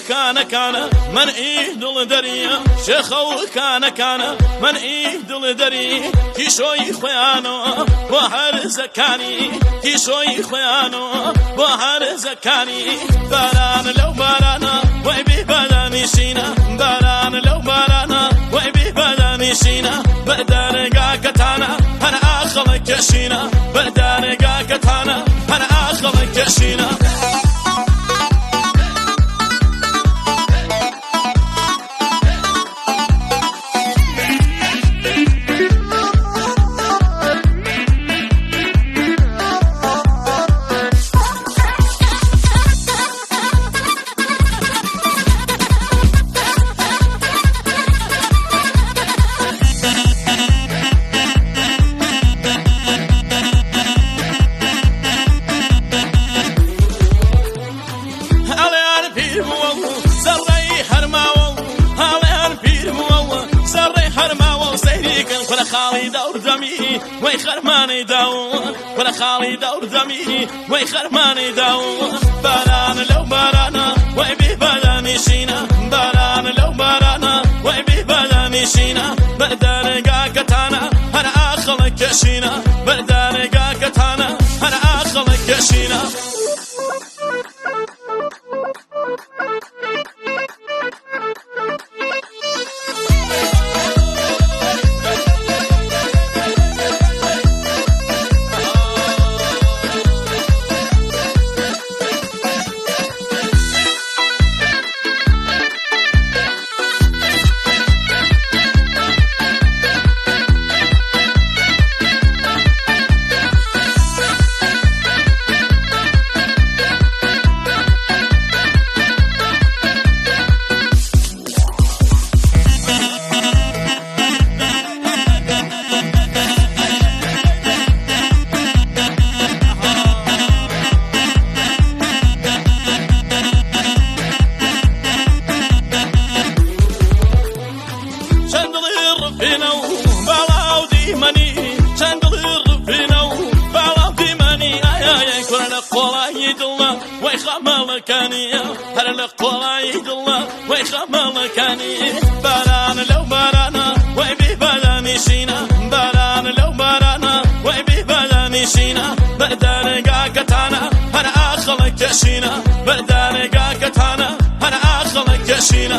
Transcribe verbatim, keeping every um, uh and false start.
Kāna, kāna, manaʻi dula dali, shekau kāna, kāna, manaʻi dula dali, kisoi khoe ʻano, ua haru zakani, kisoi khoe ʻano, ua haru zakani, barana lau barana, wai bi badani sina, barana lau barana, wai bi badani sina, badana ga katana, hana akhala keshina, badana ga katana, hana akhala keshina. ʻAʻole ana pili mua au, sarai haru mau au. ʻAʻole ana pili mua au, sarai haru mau au. Sairi kan kona khali daur dami, wai kharmani dau. Kona khali daur dami, wai kharmani dau. Barana lau barana, wai bi badani sina. Barana lau barana, wai bi badani sina. Badana ga katana, hana akhala keshina. Badana ga katana, hana akhala keshina. Chandelier fino, balau di mani. Chandelier fino, balau di mani. Ai, ai, ai, kona kola idula, wai khamala kani. Hara la kola idula, wai khamala kani. Barana lau barana, wai bi badani sina. Barana lau barana, wai bi badani sina. Badana ga katana, hana akhala keshina. Badana ga katana, hana akhala keshina.